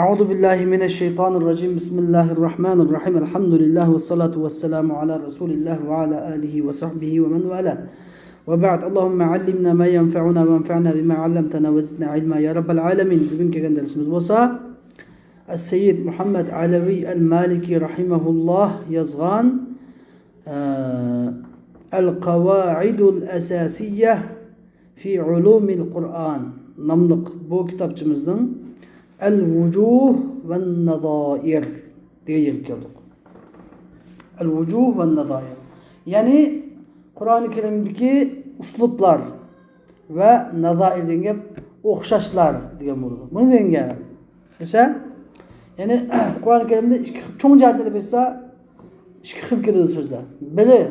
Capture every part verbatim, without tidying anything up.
أعوذ بالله من الشيطان الرجيم. بسم الله الرحمن الرحيم. الحمد لله والصلاة والسلام على رسول الله وعلى آله وصحبه ومن والاه. وبعد. اللهم علمنا ما ينفعنا وانفعنا بما علمتنا وزدنا علما يا رب العالمين. بۈگۈن كەلگەن دەرسىمىز بولسا، ئەس-سەييىد مۇھەممەد ئەلەۋى ئەل-مالىكى رەھىمەھۇللاھ يازغان، ئە، ئەل-قاۋائىدۇل ئەساسىييە فى ئۇلۇمىل قۇرئان ناملىق بۇ كىتابچىمىزنىڭ ئەل-ۋۇجۇھ ۋەن-نازائىر دېگەن يەرگە كەلدۇق. ئەل-ۋۇجۇھ ۋەن-نازائىر. يەنى قۇرئانى كەرىمدىكى ئۇسلۇبلار ۋە نازائىر دېگەن گەپ ئوخشاشلار دېگەن بولىدۇ. بۇنى دېگەن گەپ دېسە، يەنى قۇرئانى كەرىمدە ئىككى خىل، چوڭ جەھەتتىن ئېلىپ ئېيتسا، ئىككى خىل كېلىدۇ سۆزلەر. بىرى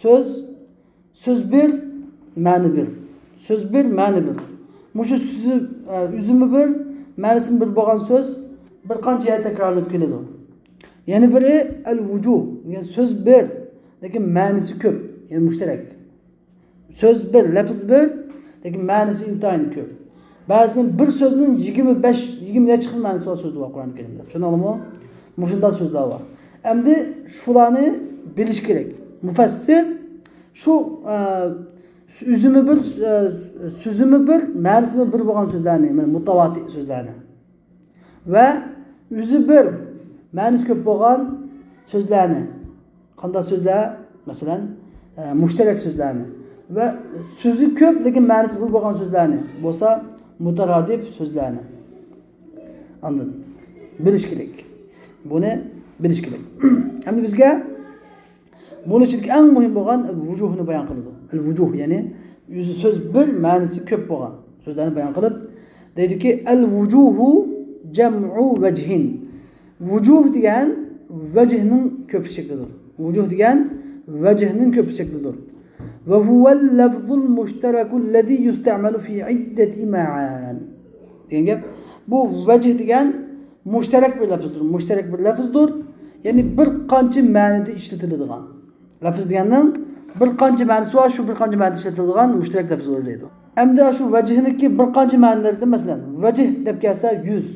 سۆز، سۆز بىر، مەنە بىر. سۆز بىر، مەنە بىر. مۇشۇ سۆزى، ئە، ئۈزۈمى بىر، مەنىسى بىر بولغان سۆز بىر قانچە يەردە تەكرارلىنىپ كېلىدۇ. يەنە بىرى ئەل-ۋۇجۇھ، يەنى سۆز بىر، لېكىن مەنىسى كۆپ، يەنى مۇشتەرەك. سۆز بىر، لەپىز بىر، لېكىن مەنىسى ئىنتايىن كۆپ. بەزىدە بىر سۆزنىڭ يىگىرمە بەش، يىگىرمە نەچچە خىل مەنىسى بار سۆزلەر بار قۇرئانى كەرىمدە. چۈشەندىڭلارمۇ؟ مۇشۇنداق سۆزلەر بار. ئەمدى شۇلارنى بىلىش كېرەك. مۇفەسسىر شۇ، ئە، ئۈزۈمى بىر، ئە، سۆزىمۇ بىر، مەنىسىمۇ بىر بولغان سۆزلەرنى، مانا مۇتەۋاتىر سۆزلەرنى. ۋە ئۆزى بىر، مەنىسى كۆپ بولغان سۆزلەرنى. قانداق سۆزلەر؟ مەسىلەن، ئە، مۇشتەرەك سۆزلەرنى. ۋە سۆزى كۆپ، لېكىن مەنىسى بىر بولغان سۆزلەرنى. بولسا مۇتەرادىپ سۆزلەرنى. ئاندىن بىلىش كېرەك. بۇنى بىلىش كېرەك. ئەمدى بىزگە بۇنىڭ ئىچىدىكى ئەڭ مۇھىم بولغان ۋۇجۇھنى بايان قىلىدۇ. ئەل ۋۇجۇھ، يەنى ئۆزى سۆز بىر، مەنىسى كۆپ بولغان سۆزلەرنى بايان قىلىپ، دەيدۇكى، ئەل ۋۇجۇھۇ جەمئۇ ۋەجھىن. ۋۇجۇھ دېگەن ۋەجھنىڭ كۆپلۈك شەكلىدۇر. ۋۇجۇھ دېگەن ۋەجھنىڭ كۆپلۈك شەكلىدۇر. ۋە ھۇۋەل لەفزۇل مۇشتەرەكۇ لەزى يۇستەمەلۇ فى ئىددەتى مەئان. دېگەن گەپ، بۇ ۋەجھ دېگەن مۇشتەرەك بىر لەپزدۇر. مۇشتەرەك بىر لەپزدۇر. يەنى بىر قانچە مەنىدە ئىشلىتىلىدىغان. لەپز دېگەننىڭ بىر قانچە مەنىسى بار، شۇ بىر قانچە مەنىدە ئىشلىتىلىدىغان مۇشتەرەك لەپزدۇر دەيدۇ. ئەمدى شۇ ۋەجھنىڭكى بىر قانچە مەنىلىرىدىن، مەسىلەن، ۋەجھ دەپ كەلسە يۈز،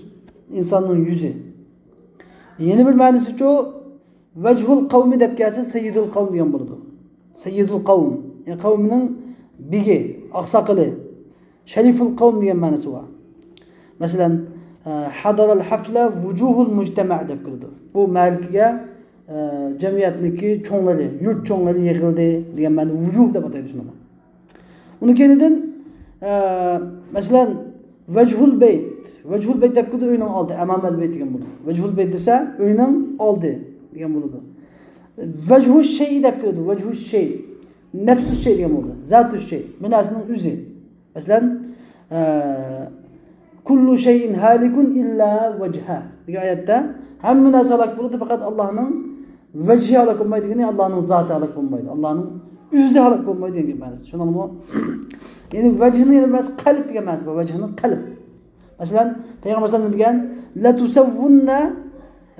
ئىنساننىڭ يۈزى. يەنە بىر مەنىسىچۇ، ۋەجھۇل قەۋمى دەپ كەلسە سەييىدۇل قەۋم دېگەن بولىدۇ. سەييىدۇل قەۋم، يەنى قەۋمنىڭ بېگى، ئاقساقىلى. شەرىفۇل قەۋم دېگەن مەنىسى بار. مەسىلەن، ئە، ھەدەرەل ھەفلە ۋۇجۇھۇل مۇجتەمەئ دەپ كېلىدۇ. بۇ مەرىكىگە، ئە، جەمئىيەتنىڭكى چوڭلىرى، يۇرت چوڭلىرى يىغىلدى دېگەن مەنىدە ۋۇجۇھ دەپ ئاتايدۇ شۇنىڭغا. ئۇنىڭ كەينىدىن، ئە، مەسىلەن، ۋەجھۇل بەيت. ۋەجھۇل بەيت دەپ كېلىدۇ ئۆينىڭ ئالدى، ئەمامەل بەيت دېگەن بولىدۇ. ۋەجھۇل بەيت دېسە ئۆينىڭ ئالدى دېگەن بولىدۇ. ۋەجھۇ شەيئى دەپ كېلىدۇ. ۋەجھۇ شەيئى. نەفسۇ شەيئى دېگەن بولىدۇ. زاتۇ شەيئى. بىر نەرسىنىڭ ئۆزى. مەسىلەن، ئە، كۇللۇ شەيئىن ھالىكۇن ئىللا ۋەجھە دېگەن ئايەتتە ھەممە نەرسە ھالاك بولىدۇ، پەقەت ئاللاھنىڭ ۋەجھى ھالاك بولمايدۇ دېگىنى، ئاللاھنىڭ زاتى ھالاك بولمايدۇ، ئاللاھنىڭ ئۆزى ھالاك بولمايدۇ دېگەن مەنىسى. شۇنىڭمۇ؟ يەنى ۋەجھنىڭ يەنە بىر مەنىسى قەلب دېگەن مەنىسى بار. ۋەجھنىڭ قەلب. مەسىلەن، پەيغەمبەر ئەلەيھىسسالام دېگەن، لەتۇسەۋۋۇننە،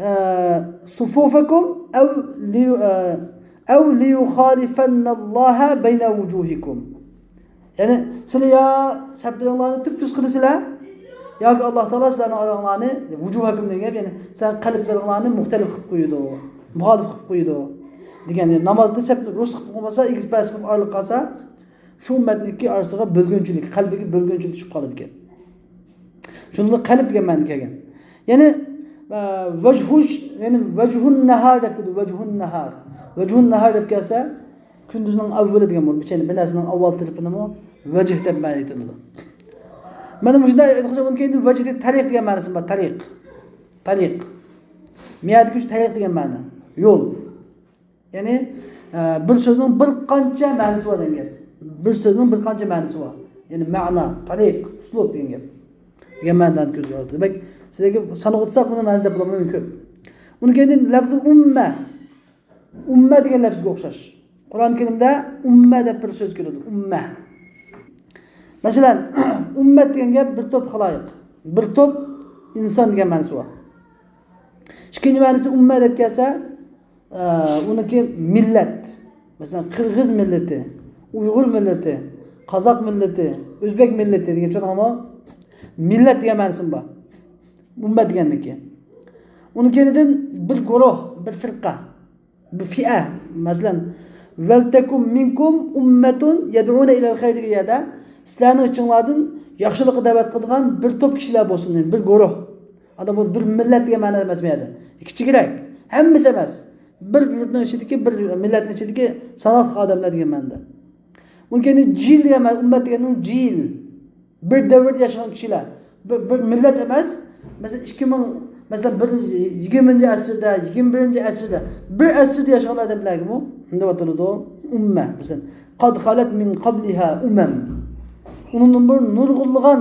ئە، سۇفۇفەكۇم ئەۋ لىيۇ-، ئە، ئەۋ لىيۇخالىفەننەللاھە بەينە ۋۇجۇھىكۇم. يەنى سىلەر يا سەپلىرىڭلارنى تۈپتۈز قىلىسىلەر، ياكى ئاللاھ تائالا سىلەرنىڭ ئاراڭلارنى، ۋۇجۇھەكۇم دېگەن گەپ، يەنى سىلەرنىڭ قەلبلىرىڭلارنى مۇختەلىپ قىلىپ قويىدۇ، مۇخالىپ قىلىپ قويىدۇ دېگەن. يەنى نامازدا سەپنى رۇس قىلىپ قويمىسا، ئېگىز پەس قىلىپ ئايرىلىپ قالسا، شۇ ئۈممەتنىڭكى ئارىسىغا بۆلگۈنچىلىك، قەلبىگە بۆلگۈنچىلىك چۈشۈپ قالىدىكەن. شۇنىڭدا قەلب دېگەن مەنىدە كەلگەن. يەنى، ئە، ۋەجھۇش، يەنى ۋەجھۇن نەھار دەپ كېلىدۇ، ۋەجھۇن نەھار. ۋەجھۇن نەھار دەپ كەلسە، كۈندۈزنىڭ ئەۋۋىلى دېگەن بولىدۇ. بىر شەينى، بىر نەرسىنىڭ ئاۋۋال تەرىپىنىمۇ ۋەجھ دەپ مەنە ئېيتىلىدۇ. مانا مۇشۇنداق ئېيتقۇزسا، ئۇنىڭ كەينىدىن ۋەجھ دەپ تەرىق دېگەن مەنىسى بار، تەرىق. تەرىق. مەيەدىكى شۇ تەرىق دېگەن مەنە. يول. يەنى، ئە، بىر سۆزنىڭ بىر قانچە مەنىسى بار دېگەن گەپ. بىر سۆزنىڭ بىر قانچە مەنىسى بار. يەنى مەنا، تەرىق، ئۇسلۇب دېگەن گەپ. دېگەن مەنىدىن كۆزگە ئالىدۇ. دېمەك، سىلەرگە ساناپ ئۆتسەك، بۇنىڭ مەنىسى دەپ بولمايمەن كۆپ. ئۇنىڭ كەينىدىن لەفزى ئۇممە. ئۇممە دېگەن لەپزگە ئوخشاش. قۇرئان كەرىمدە ئۇممە دەپ بىر سۆز كېلىدۇ. ئۇممە. مەسىلەن، ئۇممەت دېگەن گەپ بىر توپ خالايىق، بىر توپ ئىنسان دېگەن مەنىسى بار. ئىككىنچى مەنىسى ئۇممە دەپ كەلسە، ئە، ئۇنىڭكى مىللەت. مەسىلەن، قىرغىز مىللىتى، ئۇيغۇر مىللىتى، قازاق مىللىتى، ئۆزبەك مىللىتى دېگەن چۈشەندىڭلارمۇ؟ مىللەت دېگەن مەنىسىمۇ بار. ئۈممەت دېگەننىكى. ئۇنىڭ كەينىدىن بىر گۇرۇھ، بىر فىرقە، بىر فىئە، مەسىلەن، ۋەلتەكۇن مىنكۇم ئۈممەتۇن يەدئۇنە ئىلەل خەير دېگەن يەردە، سىلەرنىڭ ئىچىڭلاردىن ياخشىلىققا دەۋەت قىلىدىغان بىر توپ كىشىلەر بولسۇن، بىر گۇرۇھ. ئادا بۇ بىر مىللەت دېگەن مەنىدە ئەمەس بۇ يەردە. كىچىكرەك، ھەممىسى ئەمەس. بىر يۇرتنىڭ ئىچىدىكى، بىر مىللەتنىڭ ئىچىدىكى ساناقلىق ئادەملەر دېگەن مەنىدە. ئۇنىڭ كەينىدىن جىل دېگەن مەنە، ئۈممەت دېگەننىڭ جىل. بىر دەۋردە ياشىغان كىشىلەر. بىر، بىر مىللەت ئەمەس. مەسىلەن، ئىككى مىڭ، مەسىلەن، بىر، يىگىرمىنچى ئەسىردە، يىگىرمە بىرىنچى ئەسىردە، بىر ئەسىردە ياشىغان ئادەملەرگىمۇ نېمە دەپ ئاتىلىدۇ؟ ئۈممە. مەسىلەن، قەد خەلەت مىن قەبلىھا ئۇمەم. ئۇنىڭدىن بۇرۇن نۇرغۇنلىغان،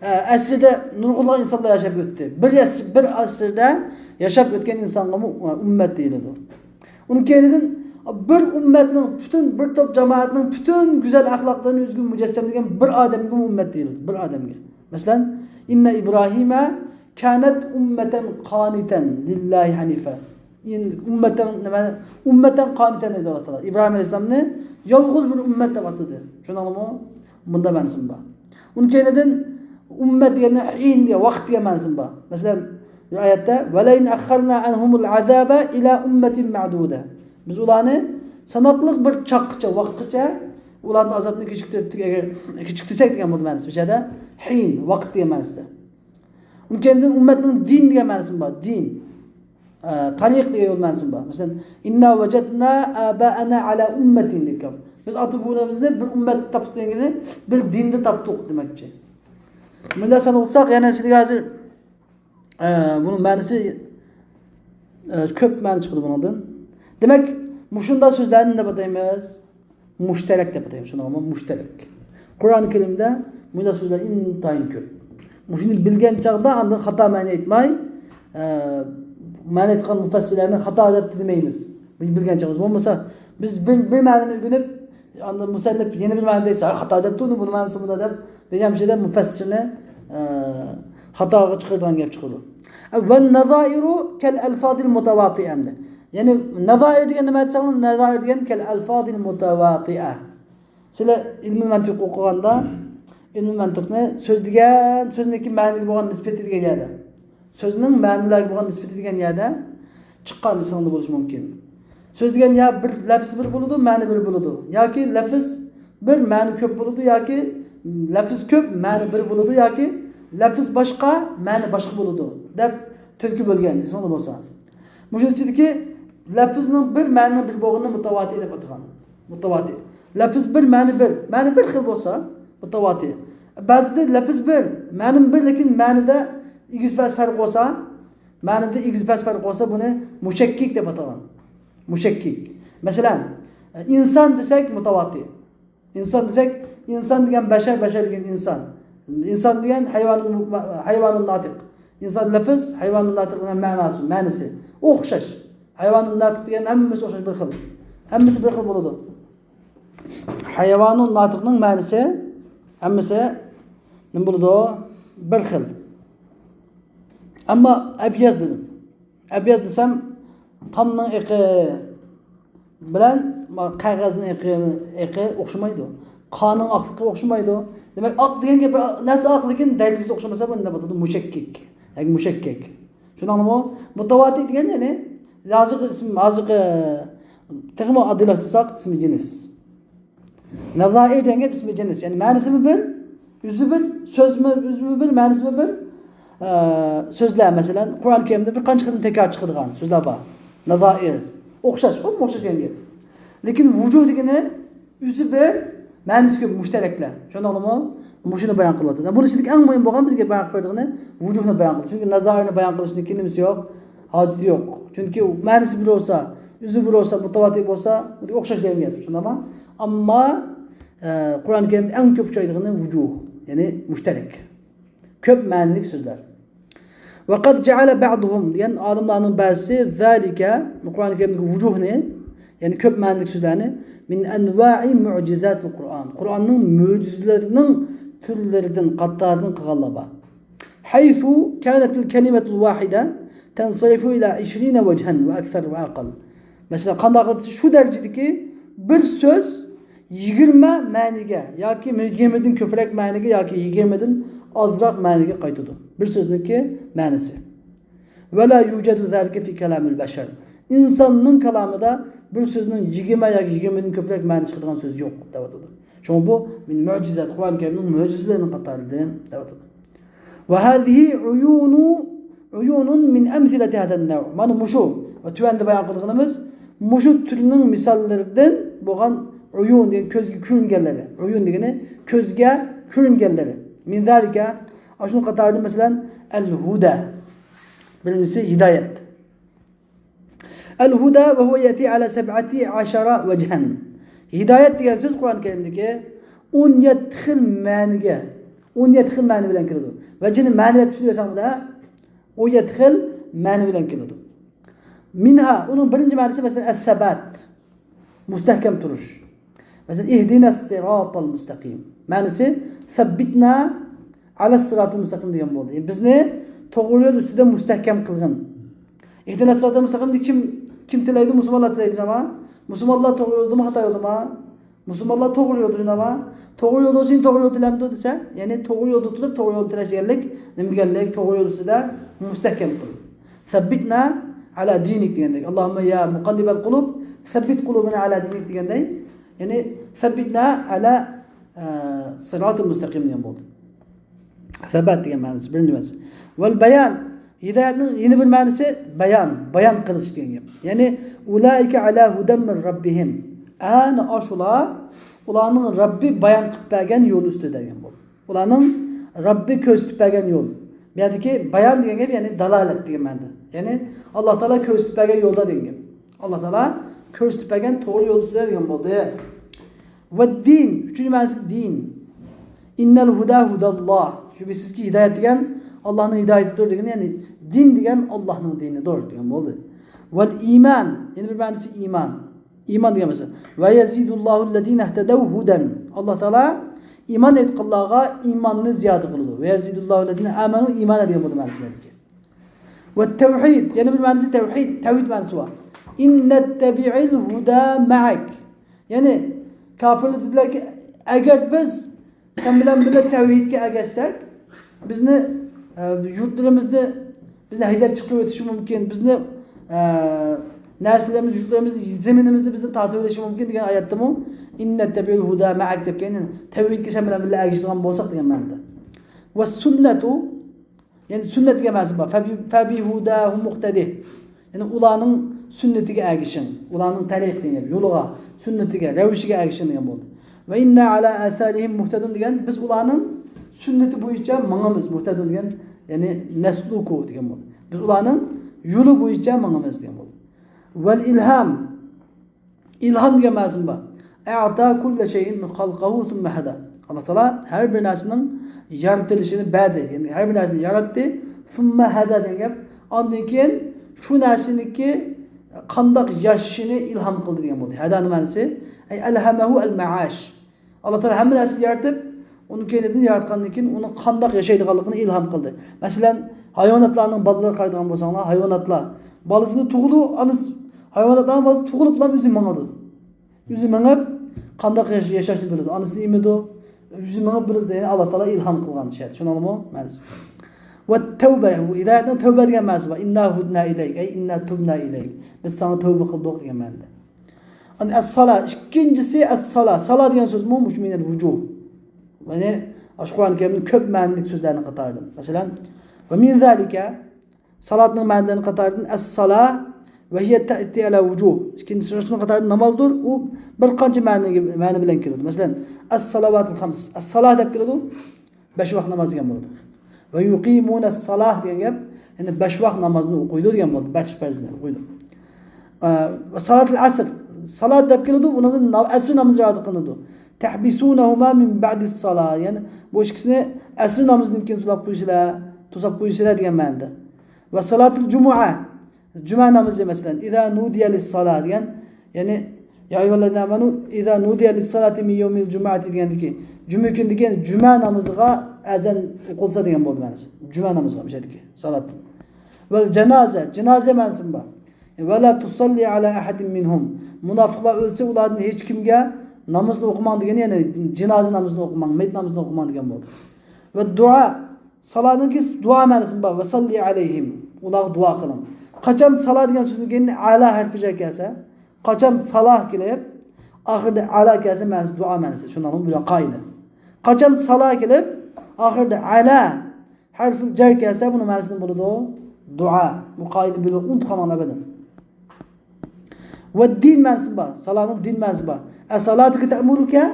ئە، ئەسىردە نۇرغۇنلىغان ئىنسانلار ياشاپ ئۆتتى. بىر ئەسىر، بىر ئەسىردە ياشاپ ئۆتكەن ئىنسانغىمۇ، ئە، ئۈممەت دېيىلىدۇ. ئۇنىڭ كەينىدىن بىر ئۈممەتنىڭ پۈتۈن، بىر توپ جامائەتنىڭ پۈتۈن گۈزەل ئەخلاقلىرىنى ئۆزىگە مۇجەسسەملىگەن بىر ئادەمگىمۇ ئۈممەت دېيىلىدۇ. بىر ئادەمگە. مەسىلەن، ئىننە ئىبراھىمە كانەت ئۈممەتەن قانىتەن لىللاھى ھەنىفە. ئۈممەتەن، نېمە؟ ئۈممەتەن قانىتەن دېدى ئاللا تائالا. ئىبراھىم ئەلەيھىسسالامنى يالغۇز بىر ئۈممەت دەپ ئاتىدى. شۇنىڭمۇ بۇندا مەنىسىمۇ بار. ئۇنىڭ كەينىدىن ئۈممەت دېگەننى ھىن دېگەن ۋاقىت دېگەن مەنىسىمۇ بار. مەسىلەن، بىر ئايەتتە، ۋەلەئىن ئەخخەرنا ئەنھۇمۇل ئەزابە ئىلە ئۈممەتىن مەدۇدە. بىز ئۇلارنى ساناقلىق بىر چاغقىچە، ۋاقىتقىچە ئۇلاردىن ئازابنى كېچىكتۈرسەك، ئەگەر كېچىكتۈرسەك دېگەن بولدى مەنىسى. بۇ يەردە ھىن، ۋاقىت دېگەن مەنىسىدە. ئۇنىڭ كەينىدىن ئۈممەتنىڭ دىن دېگەن مەنىسىمۇ بار. دىن. ئە، تارىق دېگەن يول مەنىسىمۇ بار. مەسىلەن، ئىننا ۋەجەدنا ئابائانا ئەلا ئۈممەتىن دېدۇق. بىز ئاتا-بوۋىلىرىمىزنى بىر ئۈممەت تاپتۇق دېگەن گېپى، بىر دىندا تاپتۇق دېمەكچى. مۇنداق سان ئوتساق، يەنە سىزگە ھازىر، ئە، بۇنىڭ مەنىسى، ئە، كۆپ مەنە چىقىدۇ بۇنىڭدىن. دېمەك، مۇشۇنداق سۆزلەرنى نېمە دەپ ئاتايمىز؟ مۇشتەرەك دەپ ئاتايمىز، شۇنداقمۇ؟ مۇشتەرەك. قۇرئان كەرىمدە مۇنداق سۆزلەر ئىنتايىن كۆپ. مۇشۇنى بىلگەن چاغدا ئاندىن خاتا مەنە ئېيتماي، ئە، مەنە ئېيتقان مۇپەسسىرلەرنى خاتا دەپ دېمەيمىز. بۇنى بىلگەن چاغدا. بولمىسا، بىز بىر، بىر مەنىنى ئۆگىنىپ، ئاندىن مۇسەننىپ يەنە بىر مەنە دېسە، خاتا دەپتۇ، بۇنىڭ مەنىسى مۇنداق دەپ، بىر يەمشىدە مۇپەسسىرنى، ئە، خاتاغا چىقىرىدىغان گەپ چىقىدۇ. ۋە نازائىرۇ كەل ئەلفازىل مۇتەۋاتىئە ئەمدى. يەنى نازائىر دېگەن نېمە دېسەڭلار؟ نازائىر دېگەن كەل ئەلفازىل مۇتەۋاتىئە. سىلەر ئىلمىي مەنتىق ئوقۇغاندا، ئىلمىي مەنتىقنى سۆز دېگەن سۆزنىڭكى مەنىگە بولغان نىسبىتى دېگەن يەردە، سۆزنىڭ مەنىلەرگە بولغان نىسبىتى دېگەن يەردە چىققان ئېسىڭدە بولۇشى مۇمكىن. سۆز دېگەن يا بىر لەپز بىر بولىدۇ، مەنە بىر بولىدۇ. ياكى لەپز بىر، مەنە كۆپ بولىدۇ، ياكى لەپز كۆپ، مەنە بىر بولىدۇ، ياكى لەپز باشقا، مەنە باشقا بولىدۇ دەپ تۆتكە بۆلگەن ئېسىڭدە بولسا. مۇشۇنىڭ ئىچىدىكى لەپزنىڭ بىر، مەنىنىڭ بىر بولغىنىنى مۇتەۋاتىر دەپ ئاتىغان. مۇتەۋاتىر. لەپز بىر، مەنە بىر. مەنە بىر خىل بولسا، مۇتەۋاتىر. بەزىدە لەپز بىر، مەنە بىر، لېكىن مەنىدە ئېگىز پەس پەرق بولسا، مەنىدە ئېگىز پەس پەرق بولسا، بۇنى مۇشەككىك دەپ ئاتىغان. مۇشەككىك. مەسىلەن، ئىنسان دېسەك مۇتەۋاتىر. ئىنسان دېسەك، ئىنسان دېگەن بەشەر، بەشەر دېگەن ئىنسان. ئىنسان دېگەن ھەيۋانۇن، ھەيۋانۇن ناتىق. ئىنسان لەپز، ھەيۋانۇن ناتىق دېگەن مەناسى، مەنىسى. ئوخشاش. ھەيۋانۇن ناتىق دېگەن ھەممىسى ئوخشاش، بىر خىل. ھەممىسى بىر خىل بولىدۇ. ھەيۋانۇن ناتىقنىڭ مەنىسى ھەممىسى نېمە بولىدۇ؟ بىر خىل. ئەمما ئەبيەز دېدىم. ئەبيەز دېسەم، تامنىڭ ئېقى بىلەن قەغەزنىڭ ئېقى، ئېقى ئوخشىمايدۇ. قاننىڭ ئاقلىقى ئوخشىمايدۇ. دېمەك، ئاق دېگەن گەپ، نەرسە ئاق، لېكىن دەرىجىسى ئوخشىمىسا، بۇنى دەپ ئاتىدۇ، مۇشەككىك. ياكى مۇشەككەك. شۇنداقمۇ؟ مۇتەۋاتىر دېگەن، يەنى، ھازىرقى ئىسىم، ھازىرقى، تېخىمۇ ئاددىيلاشتۇرساق، ئىسمى جىنس. نازائىر دېگەن گەپ ئىسمى جىنس. يەنى مەنىسىمۇ بىر، ئۆزى بىر، سۆزمۇ، ئۆزىمۇ بىر، مەنىسىمۇ بىر، ئە، سۆزلەر، مەسىلەن، قۇرئان كەرىمدە بىر قانچە قېتىم تەكرار چىقىدىغان سۆزلەر بار. نازائىر. ئوخشاش، ئوپمۇ ئوخشاش دېگەن گەپ. لېكىن ۋۇجۇھ دېگىنى ئۆزى بىر، مەنىسى كۆپ، مۇشتەرەكلەر. شۇنداقمۇ؟ مۇشۇنى بايان قىلىۋاتىدۇ. بۇنىڭ ئىچىدىكى ئەڭ مۇھىم بولغان بىزگە بايان قىلىپ بېرىدىغىنى ۋۇجۇھنى بايان قىلىش. چۈنكى نازائىرنى بايان قىلىشنىڭكى نېمىسى يوق؟ ھاجىتى يوق. چۈنكى مەنىسى بىر بولسا، ئۆزى بىر بولسا، مۇتەۋاتىر بولسا، ئوخشاش دېگەن گەپ. شۇنداقمۇ؟ ئەمما، ئە، قۇرئان كەرىمدە ئەڭ كۆپ ئۇچرايدىغىنى ۋۇجۇھ، يەنى مۇشتەرەك. كۆپ مەنىلىك سۆزلەر. ۋەقەد جەئەلە بەئدۇھۇم دېگەن ئالىملارنىڭ بەزىسى زالىكە، قۇرئان كەرىمدىكى ۋۇجۇھنى، يەنى كۆپ مەنىلىك سۆزلەرنى، مىن ئەنۋائى مۇئجىزاتىل قۇرئان، قۇرئاننىڭ مۆجىزىلىرىنىڭ تۈرلىرىدىن، قاتارىدىن قىلغانلار بار. ھەيسۇ كانەتىل كەلىمەتۇل ۋاھىدە تەنسەرىفۇ ئىلە ئىشرىنە ۋەجھەن ۋە ئەكسەر ۋە ئەقەل. مەسىلەن، قانداق قىلىپ شۇ دەرىجىدىكى بىر سۆز يىگىرمە مەنىگە ياكى يىگىرمىدىن كۆپرەك مەنىگە ياكى يىگىرمىدىن ئازراق مەنىگە قايتىدۇ. بىر سۆزنىڭكى مەنىسى. ولا يوجد ذلك في كلام البشر. ئىنساننىڭ كالامىدا بىر سۆزنىڭ يىگىرمە ياكى يىگىرمىدىن كۆپرەك مەنە چىقىدىغان سۆز يوق، دەۋاتىدۇ. شۇڭا بۇ من معجزات، قۇرئان كەرىمنىڭ مۆجىزىلىرىنىڭ قاتارىدىن، دەۋاتىدۇ. وهذه عيون، عيون من أمثلة هذا النوع. مانا مۇشۇ ۋە تۆۋەندە بايان قىلغىنىمىز مۇشۇ تۈرنىڭ مىساللىرىدىن بولغان ئۇيۇن دېگەن كۆزگە كۆرۈنگەنلىرى. ئۇيۇن دېگىنى كۆزگە كۆرۈنگەنلىرى. من ذلك، ئاشۇنىڭ قاتارىدا مەسىلەن، الهدى. بىرىنچىسى ھىدايەت. الهدى وهو يأتي على سبعة عشر وجها. ھىدايەت دېگەن سۆز قۇرئان كەرىمدىكى ئون يەتتە خىل مەنىگە، ئون يەتتە خىل مەنە بىلەن كېلىدۇ. ۋەجھنى مەنە دەپ چۈشىنىۋەرسەڭ بۇدا، ئون يەتتە خىل مەنە بىلەن كېلىدۇ. منها، ئۇنىڭ بىرىنچى مەنىسى مەسىلەن، الثبات، مۇستەھكەم تۇرۇش. مەسىلەن، اهدنا الصراط المستقيم. مەنىسى، ثبتنا على الصراط المستقيم دېگەن بولدى. بىزنى توغرا يول ئۈستىدە مۇستەھكەم قىلغىن. اهدنا الصراط المستقيم دە كىم، كىم تىلەيدۇ؟ مۇسۇلمانلار تىلەيدۇ، ئەمما مۇسۇلمانلار توغرا يولدىمۇ، خاتا يولدىمۇ؟ مۇسۇلمانلار توغرا يولدا، ئەمما توغرا يولدا بولسا توغرا يول تىلەمدۇ دېسە، يەنى توغرا يولدا تۇرۇپ توغرا يول تىلەش دېگەنلىك نېمە دېگەنلىك؟ توغرا يول ئۈستىدە مۇستەھكەم تۇر. ثبتنا على دينك دېگەندەك. اللهم يا مقلب القلوب ثبت قلوبنا على دينك دېگەندەك. يەنى ثبتنا على، ئە، الصراط المستقيم دېگەن بولدى. سەبەت دېگەن مەنىسى، بىرىنچى مەنىسى. والبيان، ھىدايەتنىڭ يەنە بىر مەنىسى بايان، بايان قىلىش دېگەن گەپ. يەنى أولئك على هدى من ربهم. ئەنە ئاشۇلار، ئۇلارنىڭ رەببى بايان قىلىپ بەرگەن يول ئۈستىدە دېگەن بولدى. ئۇلارنىڭ رەببى كۆرسىتىپ بەرگەن يول. بۇ يەردىكى بايان دېگەن گەپ، يەنى دالالەت دېگەن مەنىدە. يەنى ئاللا تائالا كۆرسىتىپ بەرگەن يولدا دېگەن گەپ. ئاللا تائالا كۆرسىتىپ بەرگەن توغرا يول ئۈستىدە دېگەن بولدى. ۋەددىن، ئۈچىنچى مەنىسى دىن. إن الهدى هدى الله. شۈبھىسىزكى، ھىدايەت دېگەن ئاللانىڭ ھىدايىتىدۇر دېگىنى، يەنى دىن دېگەن ئاللانىڭ دىنىدۇر دېگەن بولدى. والإيمان، يەنە بىر مەنىسى ئىمان. ئىمان دېگەن مەسىلە. ويزيد الله الذين اهتدوا هدى. ئاللا تائالا ئىمان ئېيتقانلارغا ئىماننى زىيادە قىلىدۇ. ويزيد الله الذين آمنوا إيمانا دېگەن بولدى مەنىسى بۇ يەردىكى. والتوحيد، يەنە بىر مەنىسى تەۋھىد، تەۋھىد مەنىسى بار. إن نتبع الهدى معك. يەنى كاپىرلار دېدىلەركى، ئەگەر بىز سەن بىلەن بىللە تەۋھىدكە ئەگەشسەك، بىزنى، ئە، يۇرتلىرىمىزنى بىزنى ھەيدەپ چىقىرىۋېتىشى مۇمكىن، بىزنى، ئە، نەرسىلىرىمىز، يۇرتلىرىمىز، زېمىنىمىزنى بىزدىن تارتىۋېلىشى مۇمكىن دېگەن ئايەتتىمۇ، إن نتبع الهدى معك دەپ كەلگەن، تەۋھىدكە سەن بىلەن بىللە ئەگىشىدىغان بولساق دېگەن مەنىدە. والسنة، يەنى سۈننەت دېگەن مەنىسى بار. فبهداهم اقتده. يەنى ئۇلارنىڭ سۈننىتىگە ئەگىشىڭ. ئۇلارنىڭ تەرىقىتىگە، يولىغا، سۈننىتىگە، رەۋىشىگە ئەگىشىڭ دېگەن بولدى. وإنا على آثارهم مهتدون دېگەن، بىز ئۇلارنىڭ سۈننىتى بويىچە ماڭىمىز. مهتدون دېگەن، يەنى نسلك دېگەن بولدى. بىز ئۇلارنىڭ يولى بويىچە ماڭىمىز دېگەن بولدى. والإلهام. ئىلھام دېگەن مەنىسىمۇ بار. أعطى كل شيء خلقه ثم هدى. ئاللا تائالا ھەر بىر نەرسىنىڭ يارىتىلىشىنى بەردى. يەنى ھەر بىر نەرسىنى ياراتتى. ثم هدى دېگەن گەپ. ئاندىن كېيىن شۇ نەرسىنىڭكى قانداق ياشىشىنى ئىلھام قىلدى دېگەن بولدى. هدىنىڭ مەنىسى، أي ألهمه المعاش. ئاللا تائالا ھەممە نەرسىنى يارىتىپ، ئۇنىڭ كەينىدىن ياراتقاندىن كېيىن ئۇنىڭ قانداق ياشايدىغانلىقىنى ئىلھام قىلدى. مەسىلەن، ھايۋاناتلارنىڭ بالىلىرىغا قارايدىغان بولساڭلار، ھايۋاناتلار بالىسىنى تۇغىدۇ، ئانىسى، ھايۋاناتلارنىڭ بالىسى تۇغۇلۇپلا ئۆزى ماڭىدۇ. ئۆزى مېڭىپ، قانداق ياش-، ياشاشنى بىلىدۇ. ئانىسىنى ئېمىدۇ، ئۆزى مېڭىپ بىلىدۇ. يەنى ئاللا تائالا ئىلھام قىلغان شەرت. چۈشەندىڭلارمۇ؟ مەنىسى. والتوبة، بۇ ھىدايەتنىڭ تەۋبە دېگەن مەنىسى بار. إنا هدنا إليك، أي إنا تبنا إليك. بىز ساڭا تەۋبە قىلدۇق دېگەن مەنىدە. ئەسسالا، ئىككىنچىسى ئەسسالا. سالا دېگەن سۆزمۇ مۇشۇ مىنەل ۋۇجۇھ. يەنى، ئاشۇ قۇرئان كەرىمنىڭ كۆپ مەنىلىك سۆزلەرنىڭ قاتارىدىن. مەسىلەن، ۋە مىن زالىكە، سالاتنىڭ مەنىلىرىنىڭ قاتارىدىن ئەسسالا ۋە ھىيە تەئتى ئەلا ۋۇجۇھ. ئىككىنچىسى شۇنىڭ قاتارىدىن نامازدۇر. ئۇ بىر قانچە مەنىگە، مەنە بىلەن كېلىدۇ. مەسىلەن، ئەسسالاۋاتۇل خەمس. ئەسسالا دەپ كېلىدۇ. بەش ۋاق ناماز دېگەن بولىدۇ. ۋە يۇقىمۇنەسسالاھ دېگەن گەپ، يەنى بەش ۋاق نامازنى ئوقۇيدۇ دېگەن بولىدۇ. بەش پەرزنى ئوقۇيدۇ. ئە، ۋە سالاتىل ئەسر. سالات دەپ كېلىدۇ، ئۇنىڭدىن نا-، ئەسر نامىزى رىۋايەت قىلىنىدۇ. تەھبىسۇنەھۇما مىن بەئدىسسالا. يەنى بۇ ئىككىسىنى ئەسر نامىزىدىن كېيىن توساپ قويىسىلەر، توساپ قويىسىلەر دېگەن مەنىدە. ۋە سالاتىل جۇمۇئە. جۈمە نامىزى مەسىلەن، ئىزا نۇدىيە لىسسالا دېگەن، يەنى، يا ئەييۇھەللەزىنە ئامەنۇ ئىزا نۇدىيە لىسسالاتى مىن يەۋمىل جۇمۇئەتى دېگەندىكى، جۈمە كۈندىكى جۈمە نامىزىغا ئەزان ئوقۇلسا دېگەن بولدى مەنىسى. جۈمە نامىزىغا مۇشۇ يەردىكى سالاتتىن. ۋەل جانازە، جانازە مەنىسىمۇ بار. ۋە لا تۇسەللى ئەلا ئەھەدىن مىنھۇم. مۇناپىقلار ئۆلسە ئۇلاردىن ھېچ كىمگە نامىزىنى ئوقۇماڭ دېگەن، يەنى جىنازا نامىزىنى ئوقۇماڭ، مەيت نامىزىنى ئوقۇماڭ دېگەن بولدى. ۋە دۇئا، سالانىڭكى دۇئا مەنىسى بار. ۋە ساللى ئەلەيھىم، ئۇلارغا دۇئا قىلىڭ. قاچان سالا دېگەن سۆزدىن كېيىن ئەلا ھەرپى جەر كەلسە، قاچان سالا كېلىپ، ئاخىرىدا ئەلا كەلسە، مەنىسى دۇئا مەنىسى. شۇنىڭ بىلەن قائىدە. قاچان سالا كېلىپ، ئاخىرىدا ئەلا ھەرپى جەر كەلسە، بۇنىڭ مەنىسى نېمە بولىدۇ؟ دۇئا. بۇ قائىدە بىلىپ ئۇنتۇپ قالماڭلار ئەبەدەن. ۋە دىن مەنىسى بار. سالانىڭ دىن مەنىسى بار. ئەسسالاتۇكە تەمۇرۇكە.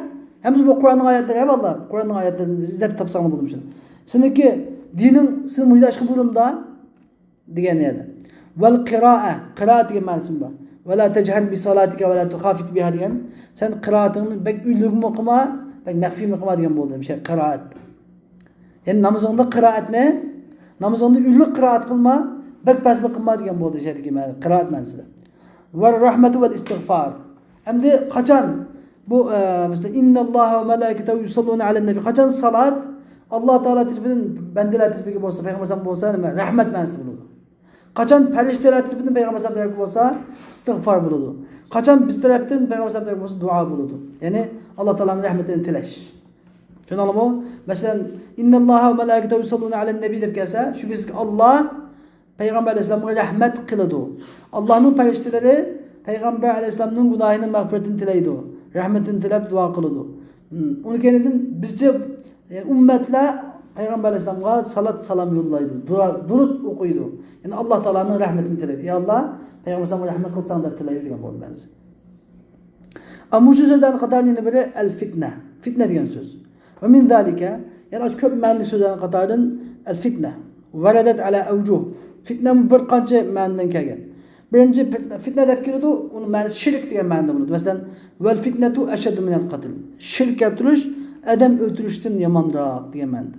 ھەممىسى بۇ قۇرئاننىڭ ئايەتلىرى، ھە، بالىلار. قۇرئاننىڭ ئايەتلىرىنى ئىزدەپ تاپساڭلار بولىدۇ شۇنى. سېنىڭكى دىنىڭ سېنى مۇشۇ ئىشقا بۇيرۇمدا دېگەن يەردە. ۋەل قىرائە، قىرائەت دېگەن مەنىسىمۇ بار. ۋەلا تەجھەر بىسالاتىكە ۋەلا تۇخافىت بىھا دېگەن. سەن قىرائىتىڭنى بەك ئۈنلۈكمۇ قىلما، بەك مەخپىيمۇ قىلما دېگەن بولدى. مۇشۇ قىرائەت. يەنى نامىزىڭدا قىرائەتنى، نامىزىڭدا ئۈنلۈك قىرائەت قىلما، بەك پەسمۇ قىلما دېگەن بولدى شەدىكى مەنە، قىرائەت مەنىسىدە. ۋە رەھمەتۇ ۋەل ئىستىغفار. ئەمدى قاچان بۇ، ئە، مەسىلەن، ئىنناللاھە ۋە مەلائىكەتەھۇ يۇساللۇنە ئەلەن نەبى. قاچان سالات ئاللا تائالا تەرىپىدىن بەندىلەر تەرىپىگە بولسا، پەيغەمبەر بولسا نېمە؟ رەھمەت مەنىسى بولىدۇ. قاچان پەرىشتىلەر تەرىپىدىن پەيغەمبەر ئەلەيھىسسالام تەرەپكە بولسا ئىستىغفار بولىدۇ. قاچان بىز تەرەپتىن پەيغەمبەر ئەلەيھىسسالام تەرەپكە بولسا دۇئا بولىدۇ. يەنى ئاللا تائالانىڭ رەھمىتىنى تىلەش. چۈشەندىڭلارمۇ؟ مەسىلەن، ئىنناللاھە ۋە مەلائىكەتەھۇ يۇساللۇنە ئەلەن نەبى دەپ كەلسە، شۈبھىسىزكى، ئاللا پەيغەمبەر ئەلەيھىسسالامغا رەھمەت قىلىدۇ. ئاللانىڭ پەرىشتىلىرى پەيغەمبەر ئەلەيھىسسالامنىڭ گۇناھىنىڭ مەغپىرىتىنى تىلەيدۇ. رەھمىتىنى تىلەپ دۇئا قىلىدۇ. ئۇنىڭ كەينىدىن بىزچە، يەنى ئۈممەتلەر پەيغەمبەر ئەلەيھىسسالامغا سالات سالام يوللايدۇ، دۇئا، دۇرۇت ئوقۇيدۇ. يەنى ئاللا تائالانىڭ رەھمىتىنى تىلەيدۇ. يا ئاللا، پەيغەمبەر ئەلەيھىسسالامغا رەھمەت قىلساڭ دەپ تىلەيدۇ دېگەن بولدى مەنىسى. ئەمما مۇشۇ سۆزلەرنىڭ قاتارىدا يەنە بىرى ئەل فىتنە. فىتنە دېگەن سۆز. ۋە مىن زالىكە، يەنى ئاشۇ كۆپ مەنىلىك سۆزلەرنىڭ قاتارىدىن ئەل فىتنە. ۋەرەدەت ئەلا ئەۋجۇھ. فىتنە بىر قانچە مەنىدىن كەلگەن. بىرىنچى فىتنە، فىتنە دەپ كېلىدۇ، ئۇنىڭ مەنىسى شىرك دېگەن مەنىدە بولىدۇ. مەسىلەن، ۋەل فىتنەتۇ ئەشەددۇ مىنەل قەتل. شىرك كەلتۈرۈش ئادەم ئۆلتۈرۈشتىن يامانراق دېگەن مەنىدە.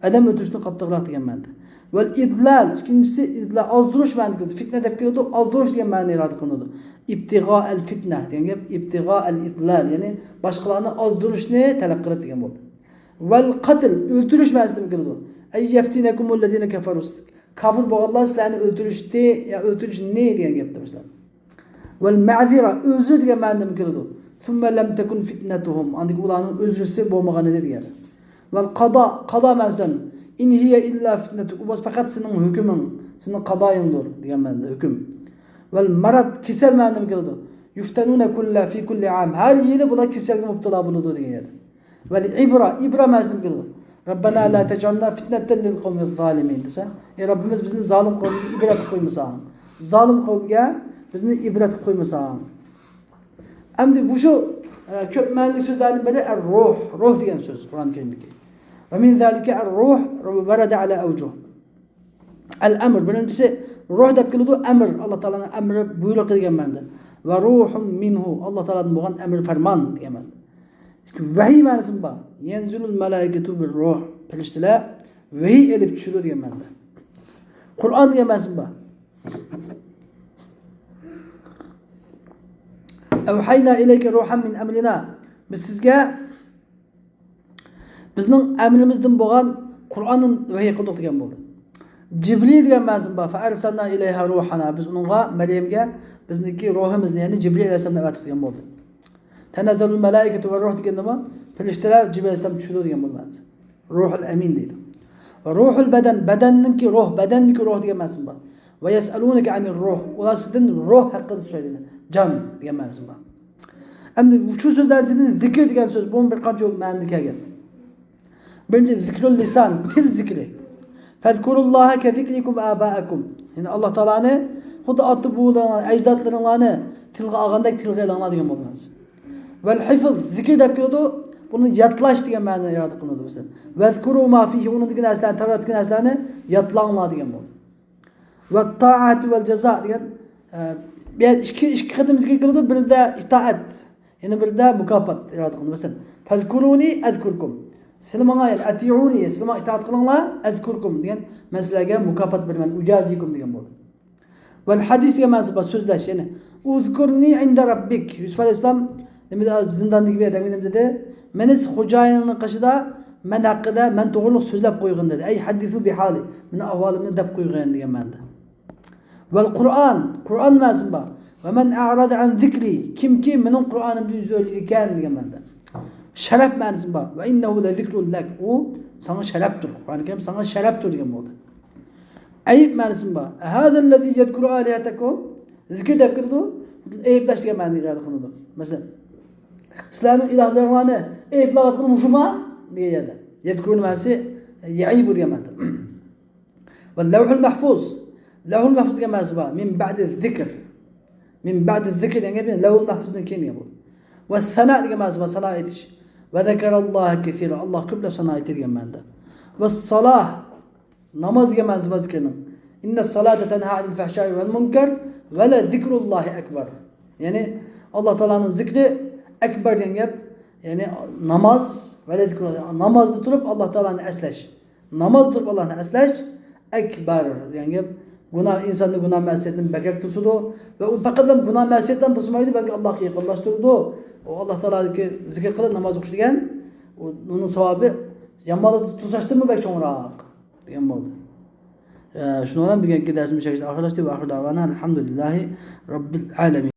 ئادەم ئۆلتۈرۈشتىن قاتتىقراق دېگەن مەنىدە. ۋەل ئىدلال، ئىككىنچىسى ئىدلال، ئازدۇرۇش مەنىدە كېلىدۇ. فىتنە دەپ كېلىدۇ، ئازدۇرۇش دېگەن مەنىنى ئىرادە قىلىنىدۇ. ئىبتىغائەل فىتنە دېگەن گەپ، ئىبتىغائەل ئىدلال، يەنى باشقىلارنى ئازدۇرۇشنى تەلەپ قىلىپ دېگەن بولدى. ۋەل قەتل، ئۆلتۈرۈش مەنىسىدىمۇ كېلىدۇ. ئەي يەفتىنەكۇمۇللەزىنە كەفەرۇ. كاپىر بولغانلار سىلەرنى ئۆلتۈرۈشتى، يا ئۆلتۈرۈشنى دېگەن گەپتە مەسىلەن. ۋەل مەزىرە، ئۆزۈر دېگەن مەنىدىمۇ كېلىدۇ. ثم لم تكن فتنتهم، ئاندىن كېيىن ئۇلارنىڭ ئۆزرىسى بولمىغان ئىدى دېگەن. ۋەل قادا، قادا مەسىلەن، إن هي إلا فتنتك، ئۇ بولسا پەقەت سېنىڭ ھۆكۈمۈڭ، سېنىڭ قادايىڭدۇر دېگەن مەنىدە ھۆكۈم. ۋەل مەرەد، كېسەل مەنىدىمۇ كېلىدۇ. يفتنون كل، في كل عام، ھەر يىلى بۇلار كېسەلگە مۇپتىلا بولىدۇ دېگەن يەردە. ۋەل ئىبرە، ئىبرە مەنىسىدىمۇ كېلىدۇ. ربنا لا تجعلنا فتنة للقوم الظالمين دېسە، ئەي رەببىمىز، بىزنى زالىم قوۋمىغا ئىبرەت قىلىپ قويمىساڭ. زالىم قوۋمىغا بىزنى ئىبرەت قىلىپ قويمىساڭ. ئەمدى مۇشۇ، ئە، كۆپ مەنىلىك سۆزلەرنىڭ بىرى ئەر روھ، روھ دېگەن سۆز قۇرئان كەرىمدىكى. ۋە مىن زالىكە ئەر روھ ۋەرەدە ئەلا ئەۋجۇھ. ئەل ئەمر، بىرىنچىسى روھ دەپ كېلىدۇ، ئەمر، ئاللا تائالانىڭ ئەمرى، بۇيرۇقى دېگەن مەنىدە. ۋە روھۇم مىنھۇ، ئاللا تائالادىن بولغان ئەمر، پەرمان دېگەن مەنىدە. ۋەھىي مەنىسىمۇ بار. يەنزىلۇل مەلائىكەتۇ بىر روھ، پەرىشتىلەر ۋەھىي ئېلىپ چۈشىدۇ دېگەن مەنىدە. قۇرئان دېگەن مەنىسىمۇ بار. ئەۋھەينا ئىلەيكە روھەن مىن ئەمرىنا. بىز سىزگە بىزنىڭ ئەمرىمىزدىن بولغان قۇرئاننى ۋەھىي قىلدۇق دېگەن بولدى. جىبرىل دېگەن مەنىسىمۇ بار. فەئەرسەلنا ئىلەيھا روھانا. بىز ئۇنىڭغا، مەريەمگە بىزنىڭكى روھىمىزنى، يەنى جىبرىل ئەلەيھىسسالامنى ئەۋەتتۇق دېگەن بولدى. تەنەززەلۇل مەلائىكەتۇ ۋە روھ دېگەندىمۇ پەرىشتىلەر، جىبرىل ئەلەيھىسسالام چۈشىدۇ دېگەن بولدى مەنىسى. روھۇل ئەمىن دەيدۇ. ۋە روھۇل بەدەن، بەدەننىڭكى روھ، بەدەننىڭكى روھ دېگەن مەنىسىمۇ بار. ۋە يەسئەلۇنەكە ئەنىر روھ. ئۇلار سىزدىن روھ ھەققىدە سورايدۇ. جان دېگەن مەنىسىمۇ بار. ئەمدى شۇ سۆزلەردىن زىكىر دېگەن سۆز، بۇمۇ بىر قانچە مەنىدە كەلگەن. بىرىنچى، زىكرۇل لىسان، تىل زىكرى. فەزكۇرۇللاھە كەزىكرىكۇم ئابائەكۇم. يەنى ئاللا تائالانى خۇددى ئاتا-بوۋىلىرىڭلار، ئەجدادلىرىڭلارنى تىلغا ئالغاندەك تىلغا ئېلىڭلار دېگەن بولىدۇ. ۋەل ھىفز، زىكىر دەپ كېلىدۇ. بۇنى يادلاش دېگەن مەنىنى ئىرادە قىلىنىدۇ بىزدە. ۋەزكۇرۇ ما فىھى، ئۇنىڭدىكى نەرسىلەرنى، تەۋراتتىكى نەرسىلەرنى يادلاڭلار دېگەن بولدى. ۋەتتائەتى ۋەل جازا دېگەن، ئە، بۇ يەردە ئىككى، ئىككى قېتىم زىكىر كېلىدۇ. بىرىدە ئىتائەت، يەنە بىرىدە مۇكاپات ئىرادە قىلىنىدۇ. مەسىلەن، فەزكۇرۇنى ئەزكۇركۇم. سىلەر ماڭا، يەنى ئەتىئۇنى، سىلەر ماڭا ئىتائەت قىلىڭلار، ئەزكۇركۇم دېگەن، مەن سىلەرگە مۇكاپات بېرىمەن، ئۇجازىكۇم دېگەن بولدى. ۋەل ھەدىس دېگەن مەنىسى بار، سۆزلەش، يەنى ئۇزكۇرنى ئىندە رەببىك. يۈسۈپ ئەلەيھىسسالام نېمە دېدى، زىنداندىكى بىر ئادەمگە نېمە دېدى؟ مېنى خوجايىنىڭنىڭ قېشىدا مەن ھەققىدە، مەن توغرۇلۇق سۆزلەپ قويغىن دېدى. ئەي ھەددىسۇ بىھالى، مېنىڭ ئەھۋالىمنى دەپ قويغىن دېگەن مەنىدە. ۋەل قۇرئان، قۇرئان مەنىسى بار. ومن أعرض عن ذكري، كىمكى مېنىڭ قۇرئانىمدىن يۈز ئۆرۈيدىكەن دېگەن مەنىدە. شەرەپ مەنىسى بار. وإنه لذكر لك، ئۇ ساڭا شەرەپتۇر. قۇرئانى كەرىم ساڭا شەرەپتۇر دېگەن بولدى. ئەيىب مەنىسى بار. هذا الذي يذكر آلهتكم، زىكىر دەپ كېلىدۇ، ئەيىبلەش دېگەن مەنىنى ئىپادە قىلىدۇ. مەسىلەن، سىلەرنىڭ ئىلاھلىرىڭلارنى ئەيىبلەۋاتقىنى مۇشۇما دېگەن يەردە. يذكر مەنىسى يەئىبۇ دېگەن مەنىدە. ۋە لەۋھۇل مەھفۇز. لەۋھۇل مەھفۇز دېگەن مەنىسى بار. من بعد الذكر. من بعد الذكر دېگەن گەپ لەۋھۇل مەھفۇزدىن كېيىن دېگەن بولدى. ۋە سەنا دېگەن مەنىسى بار، سانا ئېيتىش. ۋە ذكر الله كثيرا، ئاللاھ كۆپلەپ سانا ئېيتتى دېگەن مەنىدە. ۋە سالاھ، ناماز دېگەن مەنىسى بار زىكىرنىڭ. إن الصلاة تنهى عن الفحشاء والمنكر ولذكر الله أكبر. يەنى ئاللاھ تائالانىڭ زىكرى ئەكبەر دېگەن گەپ، يەنى ناماز، ۋە لەذكرۇللاھ، نامازدا تۇرۇپ ئاللاھ تائالانى ئەسلەش. ناماز تۇرۇپ ئاللاھنى ئەسلەش ئەكبەر دېگەن گەپ. گۇناھ، ئىنساننى گۇناھ مەسىيەتتىن بەكرەك توسىدۇ. ۋە ئۇ پەقەتلا گۇناھ مەسىيەتتىن توسمايدۇ، بەلكى ئاللاھقا يېقىنلاشتۇرىدۇ. ئۇ ئاللاھ تائالادىكى زىكىر قىلىپ ناماز ئوقۇش دېگەن، ئۇ، ئۇنىڭ ساۋابى يامانلىقتىن توساشتىنمۇ بەك چوڭراق دېگەن بولدى. ئە، شۇنىڭ بىلەن بۈگۈنكى دەرسىمىز شۇ يەردە ئاخىرلاشتى. ۋە ئاخىر دەۋانا ئەلھەمدۇلىللاھى رەببىل ئالەمىن.